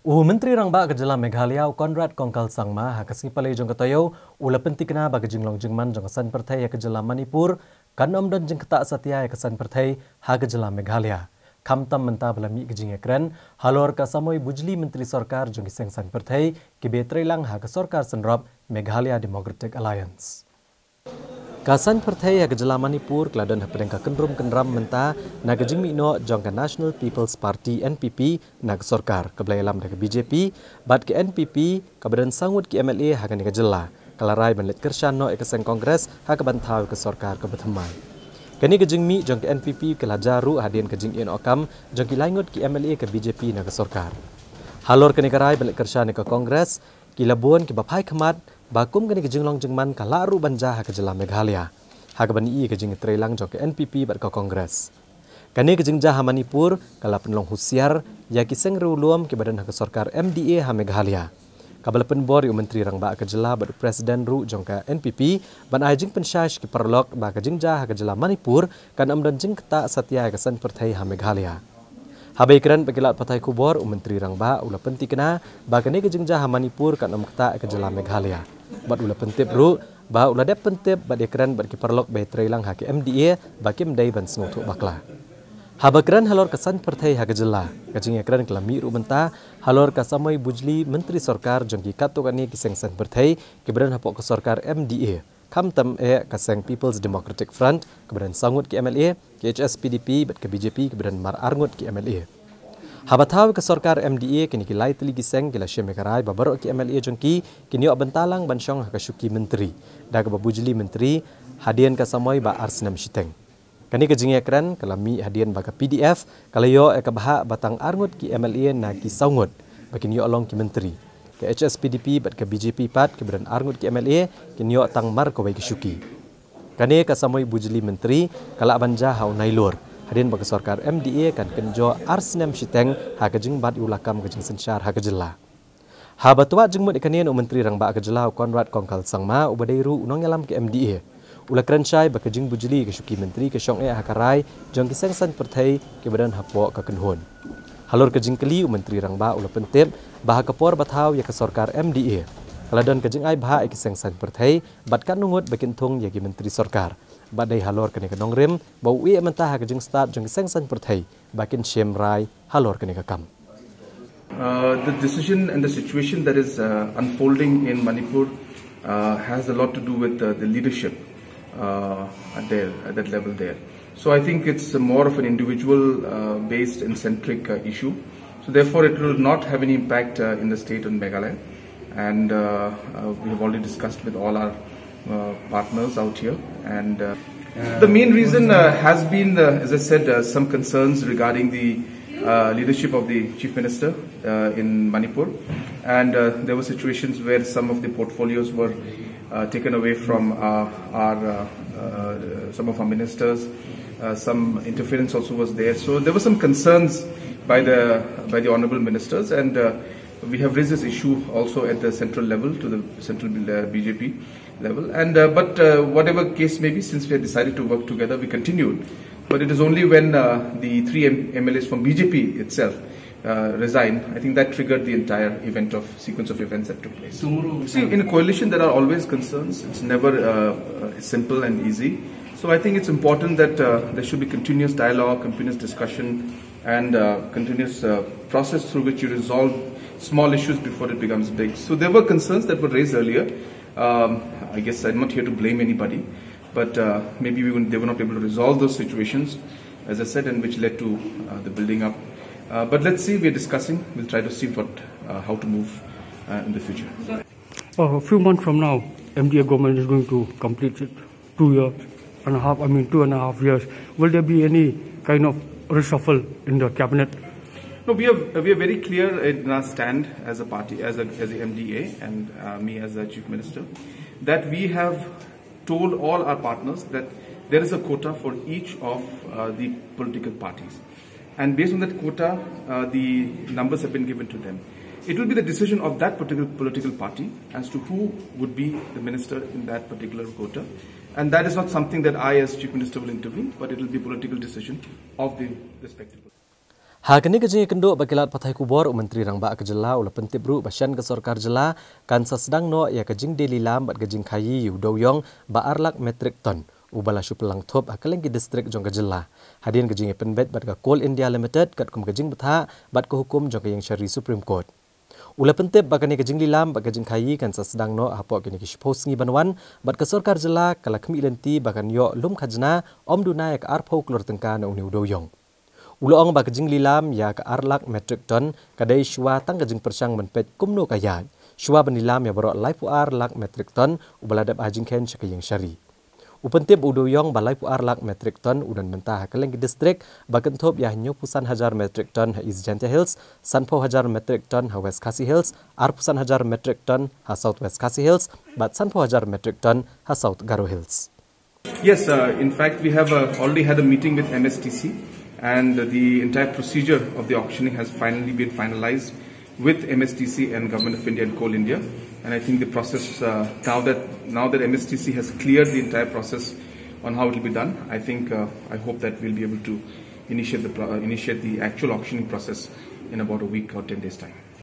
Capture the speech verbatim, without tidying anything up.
U Myntri Rangbah ka jylla Meghalaya, u Conrad Kongkal Sangma, ha ka sngi Palei jong ka taïew, u la pyntikna ba ka jinglong jingman jong ka saiñ pyrthei ha ka jylla Manipur kan ym don jingktah satia ïa ka saiñ pyrthei ha ka jylla Meghalaya. Khamtam mynta ba la mih ka jingïakren halor ka samoi bujli myntri sorkar jong ki seng saiñ pyrthei kiba treilang ha ka sorkar synrop Meghalaya Democratic Alliance. Ka saiñ pyrthei ha ka jylla Manipur ka la don hapdeng ka kynrum kynram mynta na ka jingmih noh jong ka National People's Party, N P P, na ka sorkar, kaba la ïalam da ka B J P, bad ka N P P, kaba don saw ngut ki M L A ha kane ka jylla, ka la rai ban leit kyrshan noh ïa ka seng Congress ha kaban thaw ïa ka sorkar kaba thymmai. Kane ka jingmih jong ka N P P ka la jia ruh hadien ka jingïehnoh kam jong ki lai ngut ki M L A ka B J P na ka sorkar. Halor kane ka rai ban leit kyrshan ïa ka Congress, ki la bun kiba phai khmat ba kum kane ka jinglong jingman ka lah ruh ban jia ha ka jylla Meghalaya, ha kaban ïohi ïa ka jingtreilang jong ka N P P bad ka Congress. Kane ka jingjia ha Manipur ka la pynlong husiar ïa ki seng riewlum kiba don ha ka sorkar M D A ha Meghalaya, kaba la pynbor ïa u Myntri Rangbah ka jylla bad u President ruh jong ka N P P ban ai jingpynshai sha ki paralok ba ka jingjia ha ka jylla Manipur kan ym don jingktah satia ïa ka saiñ pyrthei ha Meghalaya. Haba ïakren bad ki lad pathai khubor, u Myntri Rangbah u la pyntikna ba kane ka jingjia ha Manipur kan ym ktah ïa ka jylla Meghalaya, bad u la pyntip ruh ba u la dep pyntip bad ïakren bad ki paralok ba treilang ha ka M D A ba kim dei ban sngewthuh bakla. Haba kren halor ka saiñ pyrthei ha ka jylla, ka jingïakren ka la mih ruh mynta halor ka samoi bujli myntri sorkar jong ki katto katne ki seng saiñ pyrthei kiba don hapoh ka sorkar M D A, khamtam eh ka seng People's Democratic Front kaba don saw ngut ki M L A, ka H S P D P bad ka B J P kaba don mar ar ngut ki M L A. Haba thaw ïa ka sorkar M D A, kine ki lai tylli ki seng ki la shim ïa ka rai ba baroh ki M L A jong ki kin ïoh bynta lang ban shong ha ka shuki myntri, da kaba bujli myntri hadien ka samoi ba ar snem shiteng. Kane ka jingïakren ka la mih hadien ba ka P D F ka la ïoh ïa ka bhah ba tang ar ngut ki M L A na ki saw ngut ba kin ïoh long ki myntri. Ka H S P D P bad ka B J P pat kiba don ar ngut ki M L A kin ïoh tang mar kawei ka shuki. Kane ka samoi bujli myntri ka lah ban jia ha u Nailur, hadien ba ka sorkar M D A kan kynjoh ar snem shiteng ha ka jingbat ïa u lakam ka jingsynshar ha ka jylla. Haba twad jingmut ïa kane na u Myntri Rangbah ka jylla, u Conrad Kongkal Sangma, uba dei ruh u nongïalam ka M D A, u la kren shai ba ka jingbujli ka shuki myntri ka shong eh ha ka rai jong ki seng saiñ pyrthei kiba don hapoh ka kynhun. Halor ka jingkylli, u Myntri Rangbah u la pyntip ba ha ka por ba thaw ïa ka sorkar M D A, ka la don ka jingai bhah ïa ki seng saiñ pyrthei bad katno ngut ba kin thung ïa ki myntri sorkar, bad dei halor kane ka nongrim ba u ïeh mynta ha ka jingstad jong ki seng saiñ pyrthei ba kin shim rai halor kane ka kam. Uh, the decision and the situation that is uh, unfolding in Manipur uh, has a lot to do with uh, the leadership uh, at, there, at that level there. So I think it's more of an individual uh, based and centric uh, issue. So therefore, it will not have any impact uh, in the state on Meghalaya. And uh, uh, we have already discussed with all our uh, partners out here. And uh, the main reason uh, has been, uh, as I said, uh, some concerns regarding the uh, leadership of the Chief Minister uh, in Manipur. And uh, there were situations where some of the portfolios were uh, taken away from uh, our uh, uh, some of our ministers. Uh, some interference also was there. So there were some concerns by the by the honorable ministers, and uh, we have raised this issue also at the central level to the central uh, B J P level. And uh, but uh, whatever case may be, since we had decided to work together, we continued. But it is only when uh, the three M- M L As from B J P itself uh, resigned, I think that triggered the entire event of sequence of events that took place. Tomorrow, see, in a coalition, there are always concerns. It's never uh, uh, simple and easy. So I think it's important that uh, there should be continuous dialogue, continuous discussion, and uh, continuous uh, process through which you resolve small issues before it becomes big. So there were concerns that were raised earlier. Um, I guess I'm not here to blame anybody, but uh, maybe we were, they were not able to resolve those situations, as I said, and which led to uh, the building up. Uh, but let's see, we're discussing. We'll try to see what uh, how to move uh, in the future. A few months from now, M D A government is going to complete it, two years and a half, I mean, two and a half years. Will there be any kind of reshuffle in the cabinet? No, we are, we are very clear in our stand as a party, as a, as a M D A, and uh, me as a chief minister, that we have told all our partners that there is a quota for each of uh, the political parties. And based on that quota, uh, the numbers have been given to them. It will be the decision of that particular political party as to who would be the minister in that particular quota. And that is not something that I, as Chief Minister, will intervene, but it will be a political decision of the respective. Ha kane ka jingïakynduh bad ki lad pathai khubor, u Myntri Rangbah ka jylla u la pyntip ruh ba shen ka sorkar jylla kan sa sdang noh ïa ka jingdie lilam bad ka jingkhaïi ïa u dewiong ba ar lak metrik ton uba la shu pynlang thup ha kylleng ki distrik jong ka jylla, hadien ka jingïapynbeit bad ka Coal India Limited katkum ka jingbthah bad ka hukum jong ka ïingshari Supreme Court. U la pyntip ba kane ka jinglilam bad ka jingkhaïi kan sa sdang noh hapoh kine ki shiphew sngi ban wan, bad ka sorkar jylla ka la khmih lynti ba kan ïoh lum khajna ym duna ïa ka arphew klur tyngka na une u dewiong. U la ong ba ka jinglilam ïa ka ar lak metrik ton ka dei shuwa tang ka jingpyrshang ban peit kumno ka ïaid, shuwa ban lilam ïa baroh laiphew ar lak metrik ton uba la dep ai jingkheiñ sha ka ïingshari. U pyntip ba u dewiong ba laiphew ar lak metrik ton u don mynta ha kylleng ki distrik, ba kynthup ïa hynñiewphew san hajar metrik ton ha East Jaintia Hills, sanphew hajar metrik ton ha West Khasi Hills, arphew san hajar metrik ton ha South West Khasi Hills, bad sanphew hajar metrik ton ha South Garo Hills. Yes, uh, in fact, we have uh, already had a meeting with M S T C, and the entire procedure of the auctioning has finally been finalized with M S T C and Government of India and Coal India. And I think the process, uh, now that now that M S T C has cleared the entire process on how it will be done, I think uh, I hope that we'll be able to initiate the pro- uh, initiate the actual auctioning process in about a week or ten days time.